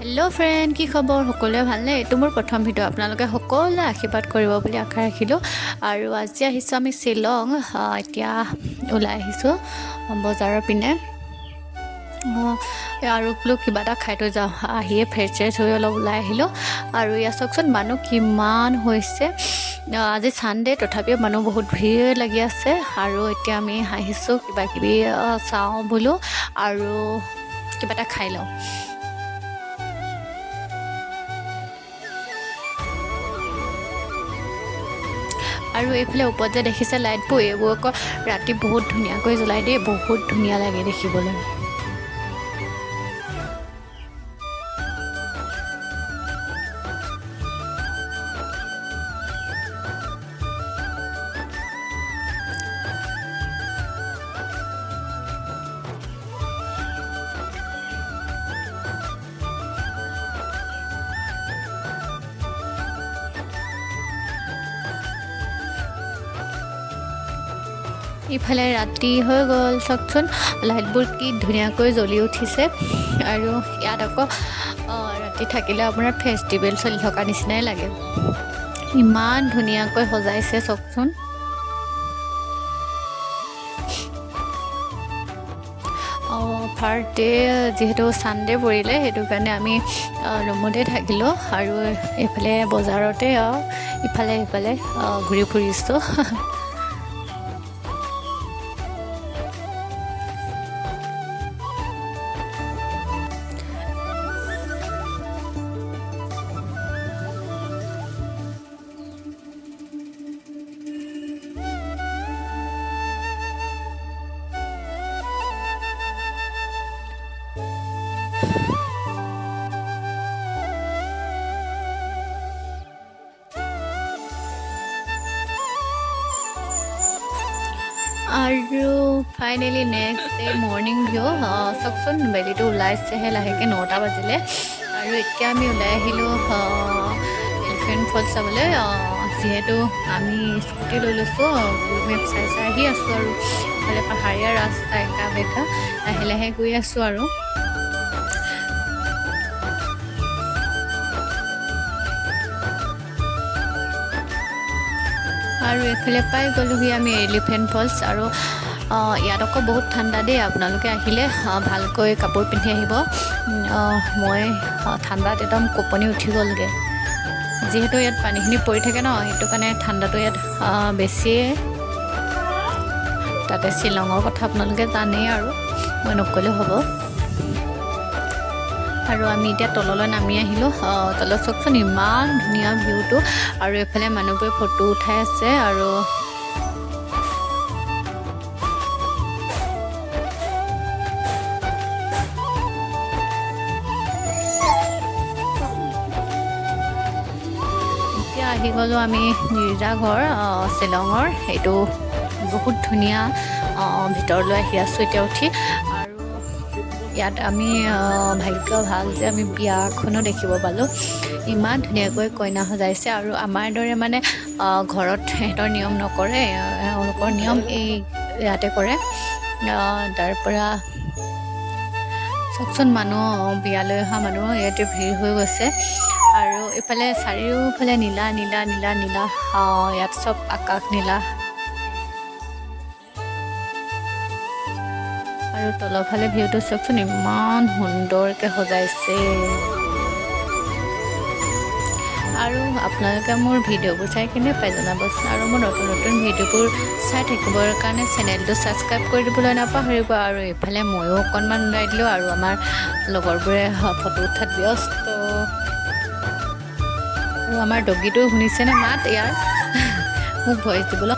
Hello' friend, কি খবৰ? সকলোৱে ভালনে? এইটো মোৰ প্ৰথম ভিডিঅ'। আপোনালোকে সকলোৱে আশীৰ্বাদ কৰিব বুলি আশা ৰাখিলোঁ। আৰু আজি আহিছোঁ আমি শ্বিলং। এতিয়া ওলাই আহিছোঁ বজাৰৰ পিনে আৰু বোলো কিবা এটা খাই থৈ যাওঁ। আহিয়ে ফ্ৰেছ চেছ হৈ অলপ ওলাই আহিলোঁ। আৰু ইয়াত চাওকচোন, মানুহ কিমান হৈছে। আজি ছানডে, তথাপিও মানুহ বহুত ভিৰ লাগি আছে। আৰু এতিয়া আমি আহিছোঁ কিবা কিবি চাওঁ বোলো আৰু কিবা এটা খাই লওঁ। আৰু এইফালে ওপৰত যে দেখিছে লাইটবোৰ, এইবোৰ আকৌ ৰাতি বহুত ধুনীয়াকৈ জ্বলাই দিয়ে, বহুত ধুনীয়া লাগে দেখিবলৈ। ইফালে ৰাতি হৈ গ'ল, চাওকচোন লাইটবোৰ কি ধুনীয়াকৈ জ্বলি উঠিছে। আৰু ইয়াত আকৌ ৰাতি থাকিলে আপোনাৰ ফেষ্টিভেল চলি থকা নিচিনাই লাগে, ইমান ধুনীয়াকৈ সজাইছে চাওকচোন। ফাৰ্ষ্ট ডে যিহেতু ছানডে পৰিলে, সেইটো কাৰণে আমি ৰুমতে থাকিলোঁ আৰু এইফালে বজাৰতে ইফালে সিফালে ঘূৰি ফুৰিছোঁ। আৰু finally next day morning view চাওকচোন। বেলিটো ওলাইছেহে লাহেকৈ, 9টা বাজিলে। আৰু এতিয়া আমি ওলাই আহিলোঁ এলিফেণ্ট ফলছ চাবলৈ। যিহেতু আমি স্কুটি লৈ লৈছোঁ, গুগল মেপ চাই চাই আহি আছোঁ। আৰু ইফালে পাহাৰীয়া ৰাস্তা, একা বেকা, লাহে লাহে গৈ আছোঁ। আৰু আৰু এইফালে পাই গ'লোহি আমি এলিফেণ্ট ফলছ। আৰু ইয়াত আকৌ বহুত ঠাণ্ডা দেই, আপোনালোকে আহিলে ভালকৈ কাপোৰ পিন্ধি আহিব। মই ঠাণ্ডাত একদম কঁপনি উঠি গ'লগৈ। যিহেতু ইয়াত পানীখিনি পৰি থাকে ন, সেইটো কাৰণে ঠাণ্ডাটো ইয়াত বেছিয়ে। তাতে শ্বিলঙৰ কথা আপোনালোকে জানেই আৰু মই নক'লেও হ'ব। আৰু আমি এতিয়া তললৈ নামি আহিলোঁ। তলত চাওকচোন, ইমান ধুনীয়া ভিউটো। আৰু এইফালে মানুহবোৰে ফটো উঠাই আছে। আৰু এতিয়া আহি গ'লোঁ আমি গীৰ্জাঘৰ শ্বিলঙৰ, সেইটো বহুত ধুনীয়া। ভিতৰলৈ আহি আছোঁ এতিয়া উঠি। আৰু ইয়াত আমি ভাগ্য ভাল যে আমি বিয়াখনো দেখিব পালোঁ। ইমান ধুনীয়াকৈ কইনা সজাইছে। আৰু আমাৰ দৰে মানে ঘৰত সিহঁতৰ নিয়ম নকৰে, এওঁলোকৰ নিয়ম এই ইয়াতে কৰে। তাৰ পৰা চাওকচোন, মানুহ, বিয়ালৈ অহা মানুহ ইয়াতে ভিৰ হৈ গৈছে। আৰু এইফালে চাৰিওফালে নীলা নীলা নীলা নীলা, ইয়াত চব আকাশ নীলা। আৰু তলৰফালে ভিউটো চাওকচোন, ইমান সুন্দৰকৈ সজাইছে। আৰু আপোনালোকে মোৰ ভিডিঅ'বোৰ চাই কেনে পাই জনাবচোন। আৰু মোৰ নতুন নতুন ভিডিঅ'বোৰ চাই থাকিবৰ কাৰণে চেনেলটো ছাবস্ক্ৰাইব কৰি দিবলৈ নাপাহৰিব। আৰু এইফালে ময়ো অকণমান ওলাই দিলোঁ আৰু আমাৰ লগৰবোৰে ফটো উঠাত ব্যস্ত। আৰু আমাৰ ডগীটো শুনিছেনে মাত ইয়াৰ? মোক ভইচ দিবলৈ